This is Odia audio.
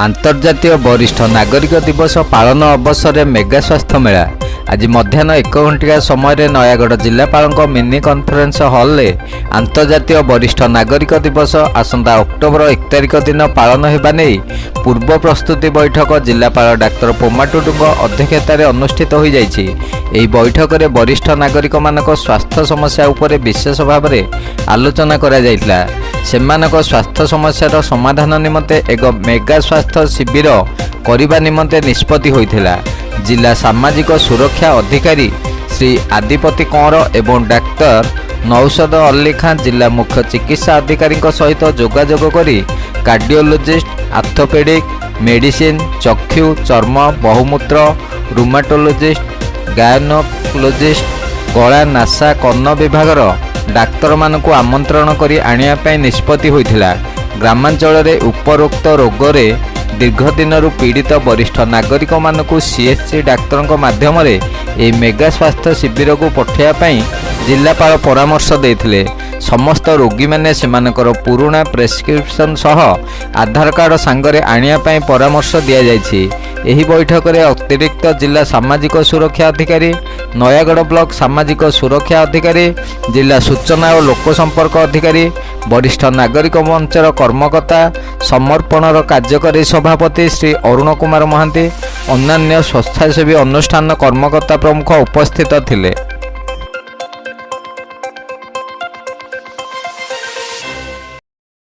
ଆନ୍ତର୍ଜାତୀୟ ବରିଷ୍ଠ ନାଗରିକ ଦିବସ ପାଳନ ଅବସରରେ ମେଗା ସ୍ୱାସ୍ଥ୍ୟ ମେଳା। ଆଜି ମଧ୍ୟାହ୍ନ 1 ଘଣ୍ଟିକା ସମୟରେ ନୟାଗଡ଼ ଜିଲ୍ଲାପାଳଙ୍କ ମିନି କନଫରେନ୍ସ ହଲରେ ଆନ୍ତର୍ଜାତୀୟ ବରିଷ୍ଠ ନାଗରିକ ଦିବସ ଆସନ୍ତା ଅକ୍ଟୋବର 1 ତାରିଖ ଦିନ ପାଳନ ହେବା ନେଇ ପୂର୍ବ ପ୍ରସ୍ତୁତି ବୈଠକ ଜିଲ୍ଲାପାଳ ଡାକ୍ତର ପୋମା ଟୁଡୁଙ୍କ ଅଧ୍ୟକ୍ଷତାରେ ଅନୁଷ୍ଠିତ ହୋଇଯାଇଛି। ଏହି ବୈଠକରେ ବରିଷ୍ଠ ନାଗରିକମାନଙ୍କ ସ୍ୱାସ୍ଥ୍ୟ ସମସ୍ୟା ଉପରେ ବିଶେଷ ଭାବରେ ଆଲୋଚନା କରାଯାଇଥିଲା। ସେମାନଙ୍କ ସ୍ୱାସ୍ଥ୍ୟ ସମସ୍ୟାର ସମାଧାନ ନିମନ୍ତେ ଏକ ମେଗା ସ୍ୱାସ୍ଥ୍ୟ ଶିବିର କରିବା ନିମନ୍ତେ ନିଷ୍ପତ୍ତି ହୋଇଥିଲା। ଜିଲ୍ଲା ସାମାଜିକ ସୁରକ୍ଷା ଅଧିକାରୀ ଶ୍ରୀ ଆଦିପତି କଅଁର ଏବଂ ଡାକ୍ତର ନୌସଦ ଅଲ୍ଲୀ ଖାଁ ଜିଲ୍ଲା ମୁଖ୍ୟ ଚିକିତ୍ସା ଅଧିକାରୀଙ୍କ ସହିତ ଯୋଗାଯୋଗ କରି କାର୍ଡିଓଲୋଜିଷ୍ଟ, ଆର୍ଥୋପେଡିକ୍ ମେଡିସିନ, ଚକ୍ଷୁ, ଚର୍ମ, ବହୁମୂତ୍ର, ରୁମାଟୋଲୋଜିଷ୍ଟ, ଗାୟନୋକୋଲୋଜିଷ୍ଟ, ଗଳା, ନାସା, କର୍ଣ୍ଣ ବିଭାଗର ଡାକ୍ତରମାନଙ୍କୁ ଆମନ୍ତ୍ରଣ କରି ଆଣିବା ପାଇଁ ନିଷ୍ପତ୍ତି ହୋଇଥିଲା। ଗ୍ରାମାଞ୍ଚଳରେ ଉପରୋକ୍ତ ରୋଗରେ ଦୀର୍ଘ ଦିନରୁ ପୀଡ଼ିତ ବରିଷ୍ଠ ନାଗରିକମାନଙ୍କୁ ସିଏଚ୍ସି ଡାକ୍ତରଙ୍କ ମାଧ୍ୟମରେ ଏହି ମେଗା ସ୍ୱାସ୍ଥ୍ୟ ଶିବିରକୁ ପଠାଇବା ପାଇଁ ଜିଲ୍ଲାପାଳ ପରାମର୍ଶ ଦେଇଥିଲେ। ସମସ୍ତ ରୋଗୀମାନେ ସେମାନଙ୍କର ପୁରୁଣା ପ୍ରେସକ୍ରିପସନ୍ ସହ ଆଧାର କାର୍ଡ଼ ସାଙ୍ଗରେ ଆଣିବା ପାଇଁ ପରାମର୍ଶ ଦିଆଯାଇଛି। ଏହି ବୈଠକରେ ଅତିରିକ୍ତ ଜିଲ୍ଲା ସାମାଜିକ ସୁରକ୍ଷା ଅଧିକାରୀ, ନୟାଗଡ଼ ବ୍ଲକ ସାମାଜିକ ସୁରକ୍ଷା ଅଧିକାରୀ, ଜିଲ୍ଲା ସୂଚନା ଓ ଲୋକସମ୍ପର୍କ ଅଧିକାରୀ, ବରିଷ୍ଠ ନାଗରିକ ମଞ୍ଚର କର୍ମକର୍ତ୍ତା, ସମର୍ପଣର କାର୍ଯ୍ୟକାରୀ ସଭାପତି ଶ୍ରୀ ଅରୁଣ କୁମାର ମହାନ୍ତି, ଅନ୍ୟାନ୍ୟ ସ୍ୱେଚ୍ଛାସେବୀ ଅନୁଷ୍ଠାନ କର୍ମକର୍ତ୍ତା ପ୍ରମୁଖ ଉପସ୍ଥିତ ଥିଲେ।